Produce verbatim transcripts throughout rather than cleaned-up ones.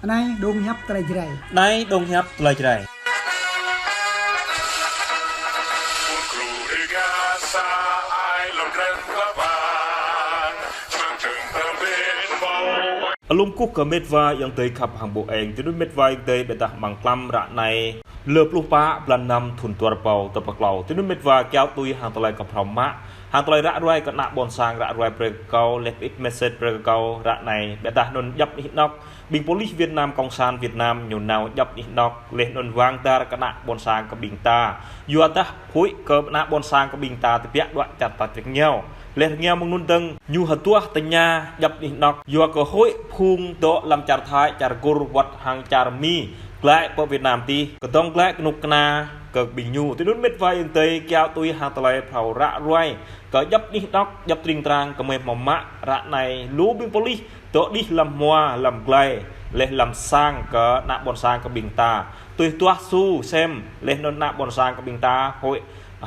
Anai dong hiăp tơlơi Jrai. Anai dong hiăp tơlơi Jrai. Alum kơkuh kơ met wa ayŏng adơi khăp hăng ƀô̆ eng, tui anŭn met wa ayŏng adơi ƀiădah mơ̆ng klăm ră anai lơ pluh pă blan năm thŭn dua rơbâo dua pluh klâo. Tui anŭn met wa kiaŏ tui hăng tơlơi kơ phrâo mă, hăng tơlơi ră ruai kơ ană ƀôn sang ră ruai brơi kơ kâo, laih pơit message brơi kơ kâo ră anai, ƀiădah anŭn djŏp anih anŏk ƀing pôlis Việt Nam, Cộng sản Việt Nam ñu nao djŏp anih anŏk, laih anŭn wang dar kơ ană ƀôn sang kơ ƀing ta. Yua dah huĭ kơ ană ƀôn sang kơ ƀing ta tơbiă đuaĭ čar tač rơngiao. Laih rơngiao mơ̆ng anŭn dơ̆ng ñu hơduah tơña djŏp anih anŏk. Yua kơ huĭ phung dŏ lăm čar Thái, čar Kur, wơ̆t hăng čar Mi glaĭ pơ Việt Nam tih, kơdŏng glaĭ kơnuk kơna kơ ƀing ñu. Tui anŭn met wa ayŏng adơi kiaŏ tui hăng tơlơi phrâo ră ruai kơ djŏp anih anŏk, djŏp tring trang kơ mơi hmâo mă ră anai lu ƀing pôlis dŏ đih lăm hmua, lăm glai, laih lăm sang kơ ană ƀôn sang kơ ƀing ta. Tui hơduah su sem, laih anŭn ană ƀôn sang kơ ƀing ta, huĭ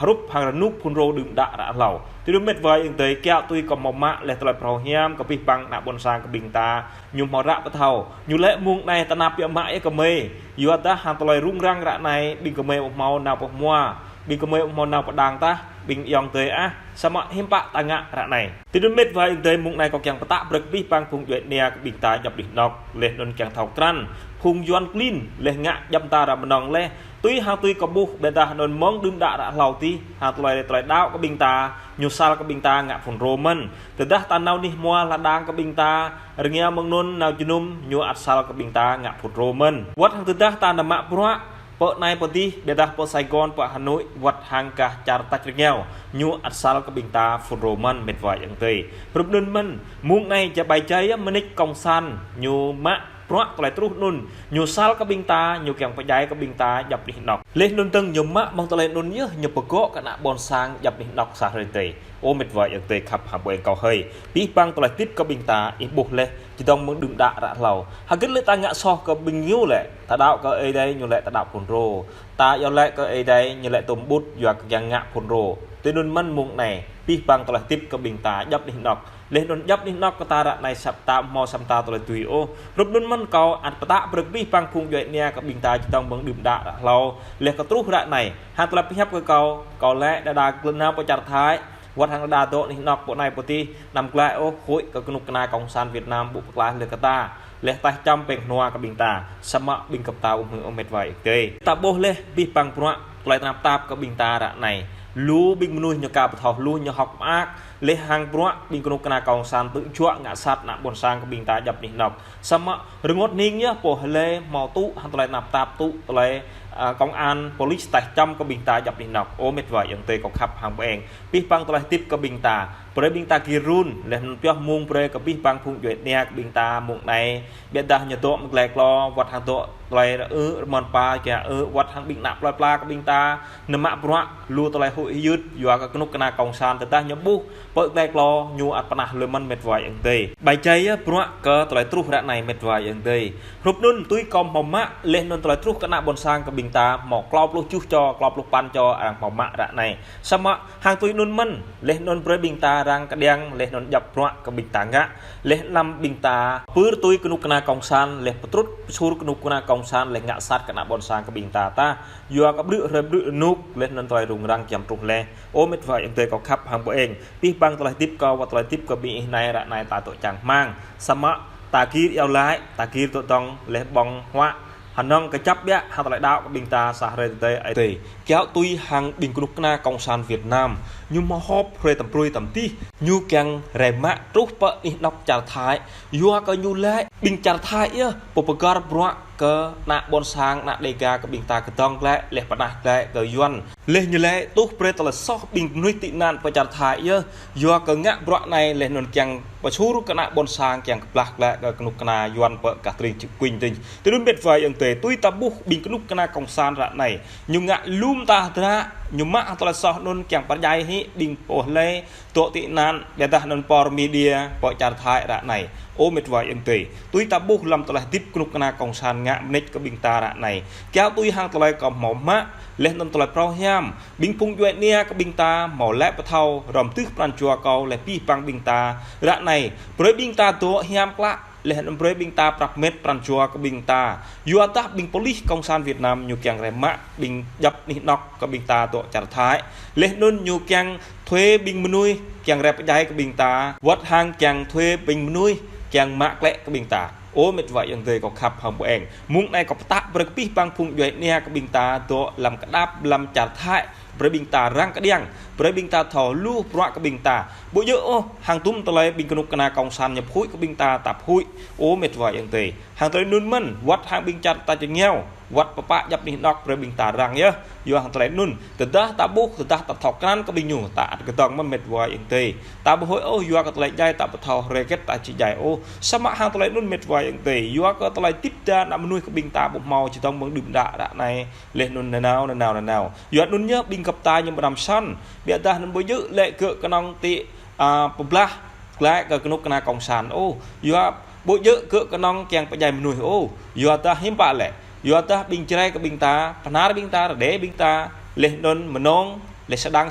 hrup hăng rơnŭk phŭn rô đưm đă ră hlâo. Tui anŭn met wa ayŏng adơi kiaŏ tui kơ hmâo mă laih tơlơi phrâo hiam kơ abih bang ană ƀôn sang kơ ƀing ta, ñu hmâo ră pơthâo. Ñu laĭ mơ̆ng anai tơnap biă mă yơh kơ mơi. Yua dah hăng tơlơi rŭng răng ră anai, ƀing gơmơi ƀu hmâo nao pơ hmua, ƀing gơmơi ƀu hmâo nao pơ đang tah, ƀing ayŏng adơi ah, samơ̆ hiư̆m pă ta ngă ră anai. Tui anŭn met wa ayŏng adơi mơ̆ng anai kâo kiăng pơtă brơi kơ abih bang phung djuai ania kơ ƀing ta djŏp anih anŏk, laih anŭn kiăng thâo krăn phung Yuan klin, laih ngă djŏp ta ră mơnơ̆ng laih. Tui hăng tui kơ ƀuh ƀiădah anŭn mơ̆ng đưm đă ră hlâo tih, hăng tơlơi, tơlơi đaŏ kơ ƀing ta, ñu sal kơ ƀing ta ngă phŭn rô mơ̆n. Tơdah ta nao anih hmua hla đang kơ ƀing ta, rơngiao mơ̆ng anŭn nao jơnum, ñu ăt sal kơ ƀing ta ngă phŭn rô mơ̆n. Wơ̆t hăng tơdah ta nao mă bruă pơ anai pơ dih, ƀiădah pơ Sài Gòn, pơ Hà Nội, wơ̆t hăng gah čar tač rơngiao, ñu ăt sal kơ ƀing ta phŭn rô mơ̆n met wa ayŏng adơi. Hrup anŭn mơ̆n, mơ̆ng anai jă ƀai jai yơh mơnuih Cộng sản ñu mă bruă tơlơi truh anŭn, ñu sal kơ ƀing ta, ñu kiăng pơdjai kơ ƀing ta djŏp anih anŏk. Laih anŭn dơ̆ng ñu mă mơ̆ng tơlơi anŭn yơh, ñu pơgŏ kơ ană ƀôn sang djŏp anih anŏk sa hrơi tơi. Ơ met wa ayŏng adơi khăp hăng ƀô̆ eng kâo hơi. Abih bang tơlơi hơdip kơ ƀing ta, ih ƀuh laih, čơdơ̆ng mơ̆ng đưm đă ră hlâo. Hơget lĕ ta ngă soh kơ ƀing ñu lĕ, ta đaŏ kơ Ơi Adai ñu laĭ ta đaŏ phŭn rô. Ta iâu laĭ kơ Ơi Adai ñu laĭ tơm ƀut yua kơ kiăng ngă phŭn rô. Tui anŭn mơ̆n mơ̆ng anai, abih bang tơlơi hơdip kơ ƀing ta djŏp anih anŏk. Laih anŭn djŏp anih anŏk kơ ta ră anai săp ta hmâo săp ta tơlơi tui ôh. Hrup anŭn mơ̆n kâo ăt pơtă brơi kơ abih bang phung djuai ania kơ ƀing ta čơdơ̆ng mơ̆ng đưm đă ră hlâo. Laih kơ truh ră anai, hăng tơlơi pơhiăp kơ kâo, kâo laĭ đơđa glĕ nao pơ čar Thái, wơ̆t hăng đơđa dŏ anih anŏk pơ anai pơ dih, anăm glaĭ ôh, huĭ kơ kơnuk kơna Cộng sản Việt Nam ƀu pơklaih laih kơ ta. Laih taih čăm pĕng hnua kơ ƀing ta, samơ̆ ƀing gơp ta ƀu hmư̆ ôh met wa ayŏng adơi. Ta ƀuh laih abih bang bruă tơlơi tơnap tap kơ ƀing ta ră anai. Lu ƀing mơnuih ñu ka pơthâo, lu ñu hơ̆k mơak, laih hăng bruă ƀing kơnuk kơna Cộng sản tŭ juă ngă sat ană ƀôn sang kơ ƀing ta djŏp anih anŏk. Samơ̆ rơngot hning yơh pô hlơi hmâo tŭ hăng tơlơi tơnap tap, tŭ tơlơi, a, công an, pôlis taih čăm kơ ƀing ta djŏp anih anŏk. Ơ met wa ayŏng adơi kâo khăp hăng ƀô̆ eng. Abih bang tơlơi hơdip kơ ƀing ta, brơi ƀing ta gir run, laih anŭn pioh mơ̆ng brơi kơ abih bang phung djuai ania kơ ƀing ta mơ̆ng anai. Ƀiădah ñu dŏ mơ̆ng glai klô, wơ̆t hăng dŏ glai rơ ư, rơmơn pa, kiăng ư, wơ̆t hăng ƀing ană plơi pla kơ ƀing ta, nao mă bruă, lu tơlơi huĭ hyưt, yua kơ kơnuk kơna Cộng sản tơdah ñu ƀuh pơ glai klô, ñu ăt pơnah lui mơ̆n met wa ayŏng adơi. Ƀai jai yơh bruă kơ tơlơi truh ră anai met wa ayŏng adơi. Hrup anŭn tui kâo hmâo mă, laih anŭn tơlơi truh kơ ană ƀôn sang kơ ƀing ta, hmâo klâo pluh tơjuh čô, klâo pluh păn čô arăng hmâo mă ră anai. Samơ̆ hăng tui anŭn mơ̆n, laih anŭn brơi ƀing ta răng kơđiăng, laih anŭn djŏp bruă kơ ƀing ta ngă, laih anăm ƀing ta pơr tui kơnuk kơna Cộng sản, laih pơtrŭt pơsur kơnuk kơna Cộng sản, laih ngă sat kơ ană ƀôn sang kơ ƀing ta tah. Yua kơ ƀrư̆ hrơi ƀrư̆ rơnŭk, laih anŭn tơlơi rŭng răng kiăng truh laih. Ơ met wa ayŏng adơi kâo khăp hăng ƀô̆ eng. Abih bang tơlơi hơdip kâo, wơ̆t tơlơi hơdip kơ ƀing ih anai ră anai ta dŏ čang rơmang. Samơ̆ ta gir iâu laĭ, ta gir dŏ dơ̆ng, laih ƀơ̆ng huă. Hơnơ̆ng kơjăp biă, hăng tơlơi đaŏ kơ ƀing ta sa hrơi tơdơi Ơi Adai. Kiaŏ tui hăng ƀing kơnuk kơna Cộng sản Việt Nam. Ñu hmâo họp hrơi tơm prui tơm dih. Ñu kiăng rai mă truh pơ anih anŏk čar Thái. Yua kơ ñu laĭ, ƀing čar Thái yơh, pô pơgăr bruă kơ ană ƀôn sang, ană Đêga kơ ƀing ta kơdŏng glaĭ, laih pơnah glaĭ kơ Yuan. Laih ñu laĭ tuh brơi tơlơi soh ƀing mơnuih tị nạn pơ čar Thái yơh. Yua kơ ngă bruă anai laih anŭn kiăng pơsur kơ ană ƀôn sang kiăng kơplah glaĭ kơ kơnuk kơna Yuan pơ gah tơring Čư̆ Kuin tih. Tui anŭn met wa ayŏng adơi tui ta ƀuh ƀing kơnuk kơna Cộng sản ră anai. Ñu ngă lŏm ta hơdră, ñu mă hăng tơlơi soh anŭn kiăng pơdjai hĭ ƀing pô hlơi dŏ tị nạn, ƀiădah anŭn pơ media, pơ čar Thái ră anai. Ơ met wa ayŏng adơi. Tui ta ƀuh lăm tơlơi hơdip kơnuk kơna Cộng sản ngă mơneč kơ ƀing ta ră anai. Kiaŏ tui hăng tơlơi kâo hmâo mă, laih anŭn tơlơi phrâo hiam. Ƀing phung djuai ania kơ ƀing ta, hmâo laĭ pơthâo, hrŏm tưh pran jua kâo, laih abih bang ƀing ta. Ră anai, brơi ƀing ta dŏ hiam klă. Laih anŭn brơi ƀing ta prăp met pran jua kơ ƀing ta. Yua dah ƀing pôlis Cộng sản Việt Nam ñu kiăng rai mă ƀing djăp anih anŏ kơ ƀing ta dŏ čar Thái. Laih anŭn ñu kiăng thuê ƀing mơnuih kiăng rai pơdjai kơ ƀing ta. Wơ̆t hăng kiăng thuê ƀing mơnuih kiăng mă klĕ kơ ƀing ta. Ơ mĕt wa ayŏng adơi kâo khăp hăng ƀu eng. Mơ̆ng anai kâo pơtă brơi kơ abih bang phung djuai ania kơ ƀing ta dŏ lăm kơdap lăm čar Thái. Brơi ƀing ta răng kơđiăng, brơi ƀing ta thâo hluh bruă kơ ƀing ta. Ƀu djơ̆ ôh, hăng tum tơlơi ƀing kơnuk kơna Cộng sản ñu pơhuĭ kơ ƀing ta, ta pơhuĭ. Ơ mĕt wa ayŏng adơi. Hăng tơlơi anŭn mơ̆n, wơ̆t hăng ƀing čar ta čơngiao, wơ̆t pơpă djăp anih anŏ brơi ƀing ta răng yơh. Yua hăng tơlơi anŭn, tơdah ta ƀuh, tơdah ta thâo krăn kơ ƀing ñu, ta ăt kơdơ̆ng mơ̆n mĕt wa ayŏng adơi. Ta ƀu huĭ ôh, yua kơ tơlơi djai ta ƀu thâo hơget ta či djai ôh. Samơ̆ hăng tơlơi anŭn mĕt wa ayŏng adơi. Yua kơ tơlơi tip ta ană mơnuih kơ ƀing ta ƀu hmâo či tong mơ̆ng đưm đă ră anai. Laih anŭn nanao, nanao, nanao. Yua anŭn yơh ƀing gơp ta ñu ƀu năm săn. Biă dah anŭn ƀu djơ̆ lĕ gơ̆ kơnơ̆ng ti, a, pơblah glaĭ kơ kơnuk kơna Cộng sản. Ơ, yua ƀu djơ̆ gơ̆ kơnơ̆ng kiăng pơdjai mơnuih. Ơ, yua dah hiư̆m pă lĕ. Yua dah ƀing Jrai kơ ƀing ta, Bahnar ƀing ta, Rơđê ƀing ta, laih anŭn Mơnông, laih Sơdang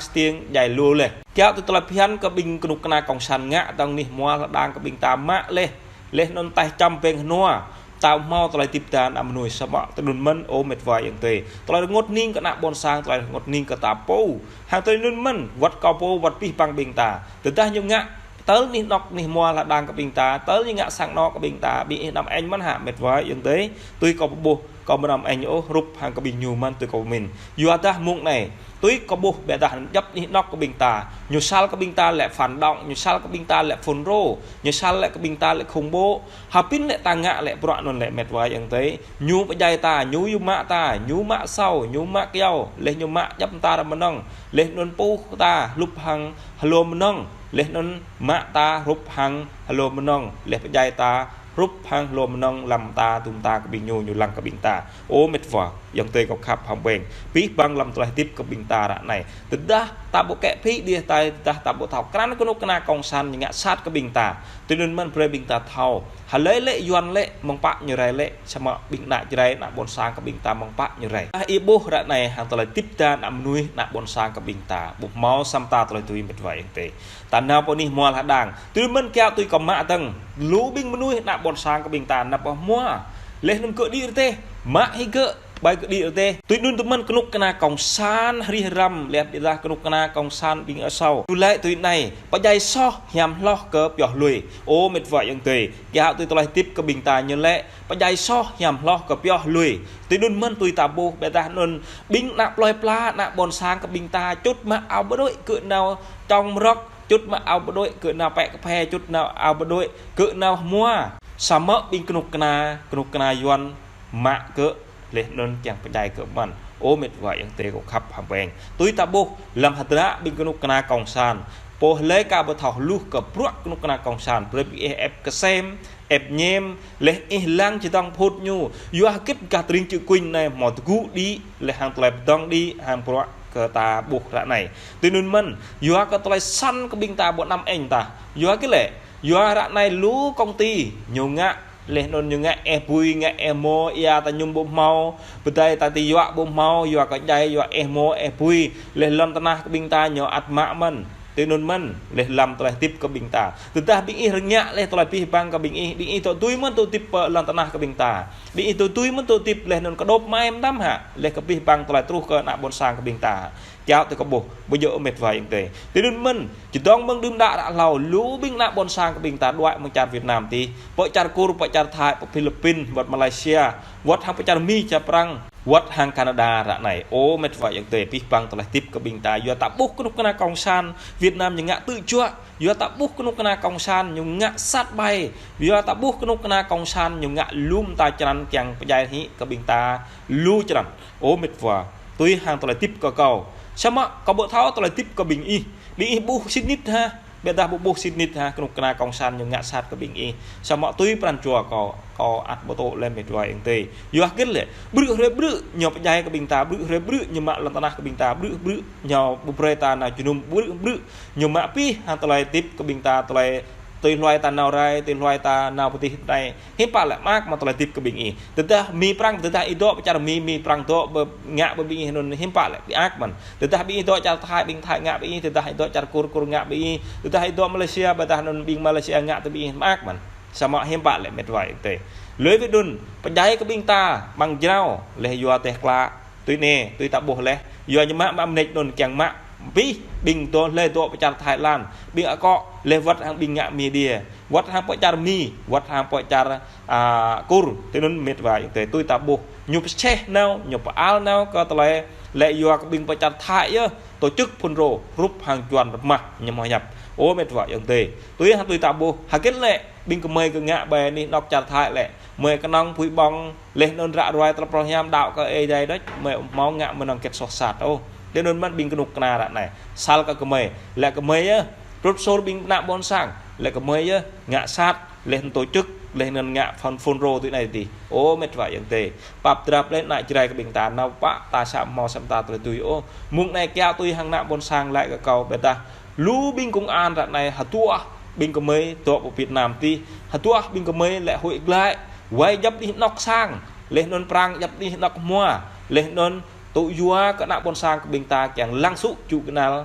Stiêng, djai lu laih. Kiăo tui tơlơi phiăn kơ ƀing kơnuk kơna Cộng sản ngă tong anih hmua hơđang kơ ƀing ta mă laih. Laih anŭn taih čăm peng hơnua. Ta ƀu hmâo tơlơi tip ta ană mơnuih samơ̆ tui anŭn mơ̆n ơ mĕt wa ayŏng adơi. Tơlơi rơngot hning kơ ană ƀôn sang, tơlơi rơngot hning kơ ta pô. Hăng tui anŭn mơ̆n, wơ̆t kâo pô, wơ̆t abih bang ƀing ta. Tơdah ñu ngă, tơl anih anŏ anih hmua hơđang kơ ƀing ta, tơl ñu ngă sang anŏ kơ ƀing ta, ƀing ih năm eng mơ̆n hă mĕt wa ayŏng adơi. Tui kâo pơƀuh, kâo ƀu năm eng ôh, hrup hăng kơ ƀing ñu mơ̆n tui kâo pơmĭn. Yua dah mơ̆ng anai, tui kâo ƀuh biă dah djăp anih anŏ kơ ƀing ta. Ñu săl kơ ƀing ta lĕ phản động, ñu săl kơ ƀing ta lĕ FULRO, ñu săl lĕ kơ ƀing ta lĕ khủng bố. Hơpĭn lĕ ta ngă lĕ bruă anŭn lĕ mĕt wa ayŏng adơi. Ñu pơdjai ta, ñu yua mă ta, ñu mă asâo, ñu mă kyâo, laih ñu mă djăp ta ră Mơnông, laih anŭn puh ta hrup hăng hlô Mơnông, laih anŭn mă ta hrup hăng hlô Mơnông, laih pơdjai ta hrup hăng hlô Mơnông lăm ta tum ta kơ ƀing ñu, ñu lăng kơ ƀing ta. Ơ mĕt wa ayŏng adơi kâo khăp hăng ƀu eng. Abih bang lăm tơlơi hơdip kơ ƀing ta ră anai. Tơdah ta ƀu kĕ phi đih tai, tơdah ta ƀu thâo krăn kơnuk kơna Cộng sản ñu ngă sat kơ ƀing ta. Tui anŭn mơ̆n brơi ƀing ta thâo. Hlơi lĕ Yuan lĕ, mơ̆ng pă ñu rai lĕ, samơ̆ ƀing ană Jrai, ană ƀôn sang kơ ƀing ta mơ̆ng pă ñu rai. Ih ƀuh ră anai hăng tơlơi tip ta ană mơnuih, ană ƀôn sang kơ ƀing ta. Ƀu hmâo săm ta tơlơi tui mĕt wa ayŏng adơi. Ta nao pơ anih hmua hơđang. Tui anŭn mơ̆n kiăo tui kâo mă tơ̆ng. Lu ƀing mơnuih ană ƀôn sang kơ ƀing ta nao pơ hmua. Laih anŭn gơ̆ đĭ rơdêh. Mă hĭ gơ̆ ƀai gơ̆ đĭ rơdêh. Tui anŭn tơmăn kơnuk kơna Cộng sản rĭh răm. Laih biă dah kơnuk kơna Cộng sản ƀing asâo. Ñu laĭ tui anai. Pơdjai soh hiam hloh kơ pioh lui. Ơ mĕt wa ayŏng adơi. Kiăo tui tơlơi hơdip kơ ƀing ta ñu laĭ. Pơdjai soh hiam hloh kơ pioh lui. Tui anŭn mơ̆n tui ta ƀuh biă dah anŭn ƀing ană plơi pla, ană ƀôn sang kơ ƀing ta, čŭt mă ao pơđuaĭ gơ̆ nao čŏng mrŏk, čŭt mă ao pơđuaĭ gơ̆ nao pĕ kơphê, čŭt nao ao pơđuaĭ gơ̆ nao hmua. Samơ̆ ƀing kơnuk kơna, kơnuk kơna Yuan mă gơ̆, laih anŭn kiăng pơdjai gơ̆ mơ̆n. Ơ mĕt wa ayŏng adơi kâo khăp hăng ƀu eng. Tui ta ƀuh, lăm hơdră ƀing kơnuk kơna Cộng sản. Pô hlơi ka ƀu thâo hluh kơ bruă kơnuk kơna Cộng sản, brơi ƀing ih ĕp kơsem, ĕp ñem, laih ih lăng či tong phŭt ñu. Yua hơget gah tơring čư̆ kuñ anai hmâo tơgŭ đĭ, laih hăng tơlơi pơdơ̆ng đĭ, hăng bruă kơ ta ƀuh ră anai. Tui anŭn mơ̆n, yua kơ tơlơi săn kơ ƀing ta ƀu năm eng ta. Yua hơget lĕ, yua ră anai lu công ty, ñu ngă, laih anŭn ñu ngă ĕh bui, ngă ĕh mô, ia ta mơñum ƀu hmâo, pơdai ta tơjuă ƀu hmâo, yua kơ djai, yua ĕh mô, ĕh bui, laih lŏn tơnah kơ ƀing ta ñu ăt mă mơ̆n. Tui anŭn mơ̆n, laih lăm tơlơi hơdip kơ ƀing ta. Tơdah ƀing ih rơngiă laih tơlơi abih bang kơ ƀing ih, ƀing ih dŏ tui mơ̆n dŏ hơdip pơ lŏn tơnah kơ ƀing ta. Ƀing ih dŏ tui mơ̆n dŏ hơdip laih anŭn kơdŏp mai mơtam hă, laih kơ abih bang tơlơi truh kơ ană ƀôn sang kơ ƀing ta. Kiăo tui kâo ƀuh, ƀu djơ̆ mĕt wa ayŏng adơi. Tui anŭn mơ̆n, či tong mơ̆ng đưm đă ră hlâo, lu ƀing ană ƀôn sang kơ ƀing ta đuaĭ mơ̆ng čar Việt Nam tih. Pơ čar Kur, pơ čar Thái, pơ Philippin, wơ̆t Malaysia, wơ̆t hăng pơ čar Mi, čar Prăng. Wơ̆t hăng Canada ră anai. Ơ mĕt wa ayŏng adơi, abih bang tơlơi hơdip kơ ƀing ta. Yua ta ƀuh kơnuk kơna Cộng sản Việt Nam ñu ngă tơjuă. Yua ta ƀuh kơnuk kơna Cộng sản ñu ngă sat ƀai. Yua ta ƀuh kơnuk kơna Cộng sản ñu ngă lŏm ta črăn kiăng pơdjai hĭ kơ ƀing ta lu črăn. Ơ mĕt wa, tui hăng tơlơi hơdip kơ kâo. Samơ̆ kâo ƀu thâo tơlơi hơdip kơ ƀing ih. Ƀing ih ƀuh sĭt nik hă. Biă dah ƀu ƀuh sĭt nik hă, kơnuk kơna Cộng sản ñu ngă sat kơ ƀing ih. Samơ̆ tui pran jua kâo, kâo ăt ƀu tŭ lĕ mĕt wa ayŏng adơi. Yua hơget lĕ, brư̆ hrơi brư̆ ñu pơdjai kơ ƀing ta, brư̆ hrơi brư̆ ñu mă lŏn tơnah kơ ƀing ta, brư̆ brư̆ ñu ƀu brơi ta nao jơnum, brư̆ brư̆ ñu mă abih hăng tơlơi hơdip kơ ƀing ta, tơlơi tui hluai ta nao rai, tui hluai ta nao pơ tih anai. Hiư̆m pă lĕ mơak mơ̆n tơlơi hơdip kơ ƀing ih. Tơdah Mi Prăng, tơdah ih dŏ pơ čar Mi, Mi Prăng dŏ pơ ngă pơ ƀing ih anŭn hiư̆m pă lĕ mơak mơ̆n. Tơdah ƀing ih dŏ čar Thái, ƀing Thái ngă ƀing ih, tơdah ih dŏ čar Kur, Kur ngă ƀing ih, tơdah ih dŏ Malaysia, ƀôdah anŭn ƀing Malaysia ngă tơ ƀing ih mơak mơ̆n. Samơ̆ hiư̆m pă lĕ met wa ayŏng adơi. Lui wĭt anŭn, pơdjai kơ ƀing ta, ƀăng jrao, laih yua teh klă, tui anai, tui ta ƀuh laih, yua ñu mă mă mơneč anŭn kiăng mă, abih ƀing dŏ laih dŏ pơ čar Thái Lan, ƀing akŏ, laih wơ̆t hăng ƀing ngă Mi Đê, wơ̆t hăng pơ čar Mi, wơ̆t hăng pơ čar, a, Kur, tui anŭn met wa ayŏng adơi, tui ta ƀuh, ñu pơčeh nao, ñu pơal nao kơ tơlơi, lĕ yua kơ ƀing pơ čar Thái yơh, tổ chức phun rô, hrup hăng Juan Rơmah, ñu mơ̆ hiăp. Ơ met wa ayŏng adơi, tui hăng tui ta ƀuh, hơget lĕ, ƀing gơmơi kơ ngă ƀơi anih anŏk čar Thái lĕ, gơmơi kơnơ̆ng pui ƀơ̆ng, laih anŭn ră ruai tơlơi pơhiăp đaŏ kơ Ơi Adai đôč, gơmơi ƀu hmâo ngă mơnơ̆ng hơget soh sat ôh. Tui anŭn mơ̆n ƀing kơnuk kơna ră anai. Sal kơ gơmơi, lĕ gơmơi yơh, prut sôr ƀing ană ƀôn sang, lĕ gơmơi yơh, ngă sat, laih anŭn tổ chức, laih anŭn ngă phun, phun rô tui anai tih. Ơ met wa ayŏng adơi. Pap drap laih ană Jrai kơ ƀing ta, nao pă ta sa hmâo sem ta tơlơi tui ôh. Mơ̆ng anai kiaŏ tui hăng ană ƀôn sang lăi kơ kâo ƀiădah. Lu ƀing công an ră anai hơduah ƀing gơmơi dŏ pơ Việt Nam tih, hơduah ƀing gơmơi lĕ huĭ glaĭ, wai djŏp anih anŏk sang, laih anŭn prang djŏp anih anŏk hmua, laih anŭn tŭ yua kơ ană ƀôn sang kơ ƀing ta kiăng lăng sŭ čŭ kơnăl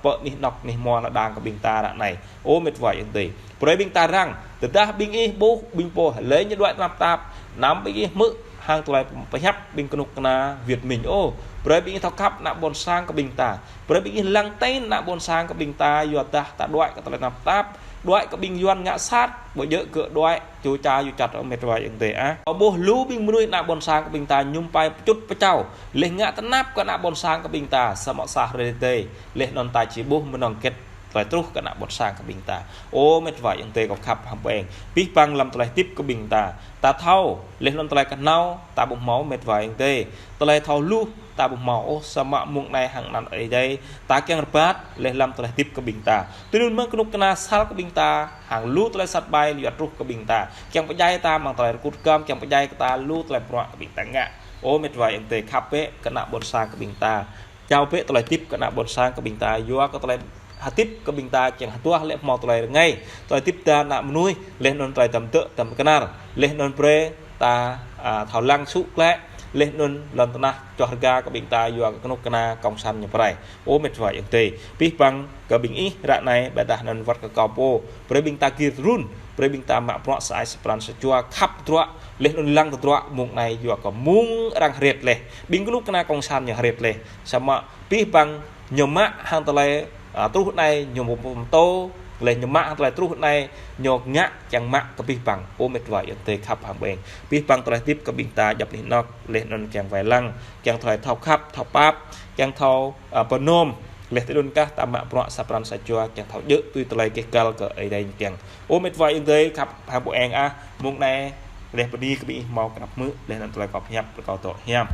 pơ anih anŏk anih hmua lŏn đang kơ ƀing ta ră anai. Ơ met wa ayŏng adơi. Brơi ƀing ta răng, tơdah ƀing ih ƀuh, ƀing pô, lĕ ñu đuaĭ tơnap tap, anăm ƀing ih hmư̆, hăng tơlơi pơhiăp ƀing kơnuk kơna Việt Minh ôh. Brơi ƀing ih thâo khăp ană ƀôn sang kơ ƀing ta. Brơi ƀing ih lăng ten ană ƀôn sang kơ ƀing ta, yua dah ta đuaĭ kơ tơlơi tơnap tap, đuaĭ kơ ƀing Yuan ngă sat, ƀu djơ̆ kơ đuaĭ, čô ča yu čăt ôh met wa ayŏng adơi ah. Ƀuh lu ƀing mơnuih ană ƀôn sang kơ ƀing ta, ñu pai pơčŭt pơčao, laih ngă tơnap kơ ană ƀôn sang kơ ƀing ta, samơ̆ sa hrơi tơdơi, laih anŭn ta či ƀuh mơnơ̆ng hơget tơlơi truh kơ ană ƀôn sang kơ ƀing ta. Ơ met wa ayŏng adơi kâo khăp hăng ƀing. Abih bang lăm tơlơi hơdip kơ ƀing ta. Ta thâo, laih anŭn tơlơi kơhnâo, ta ƀu hmâo met wa ayŏng adơi. Tơlơi thâo hluh, ta ƀu hmâo ôh, samơ̆ mơ̆ng anai hăng anăn Ơi Adai. Ta kiăng rơbat, laih lăm tơlơi hơdip kơ ƀing ta. Tui anŭn mơ̆n kơnuk kơna sal kơ ƀing ta, hăng lu tơlơi sat ƀai, yua truh kơ ƀing ta. Kiăng pơdjai ta, mơ̆ng tơlơi rơkŭt rơkăm, kiăng pơdjai kơ ta, lu tơlơi bruă kơ ƀing ta ngă. Ơ met wa ayŏng adơi khăp bĕ, kơ ană ƀôn sang kơ ƀing ta. Jao bĕ tơlơi hơdip kơ ană ƀôn sang kơ ƀing ta, yua kơ tơlơi hơdip kơ ƀing ta kiăng hơduah lĕ hmâo tơlơi rơngai, tơlơi hơdip ta ană mơnuih, laih anŭn tơlơi tăm tơ̆ tăm kơnar, laih anŭn brơi ta, a, thâo lăng sŭ klĕ, laih anŭn lŏn tơnah čoh rơga kơ ƀing ta yua kơ kơnuk kơna kông san ñu pơrai. Ơ met wa ayŏng adơi, abih bang kơ ƀing ih ră anai ƀiădah anŭn wơ̆t kơ kâo pô, brơi ƀing ta gir trŭn, brơi ƀing ta mă bruă sa ai sa pran sa jua khăp tơdruă, laih anŭn lăng tơdruă mơ̆ng anai yua kơ mơ̆ng arăng hret laih. Ƀing kơnuk kơna kông san ñu hret laih. Samơ̆ abih bang ñu mă hăng tơlơi, a, truh anai ñu pơtô, laih ñu mă hăng tơlơi truh anai ñu ngă kiăng mă kơ abih bang. Ơ met wa ayŏng adơi khăp hăng ƀing. Abih bang tơlơi hơdip kơ ƀing ta djŏp anih anŏk, laih anŭn kiăng wai lăng, kiăng tơlơi thâo khăp, thâo pap, kiăng thâo, a, pơnôm, laih tui anŭn kah ta mă bruă sa pran sa jua, kiăng thâo djơ̆ tui tơlơi keh kăl kơ Ơi Adai ñu kiăng. Ơ met wa ayŏng adơi khăp hăng ƀing ah, mơ̆ng anai, laih bơni kơ ƀing ih hmâo kơnăp hmư̆, laih anŭn tơlơi kâo pơhiăp, kâo tŏ hiam.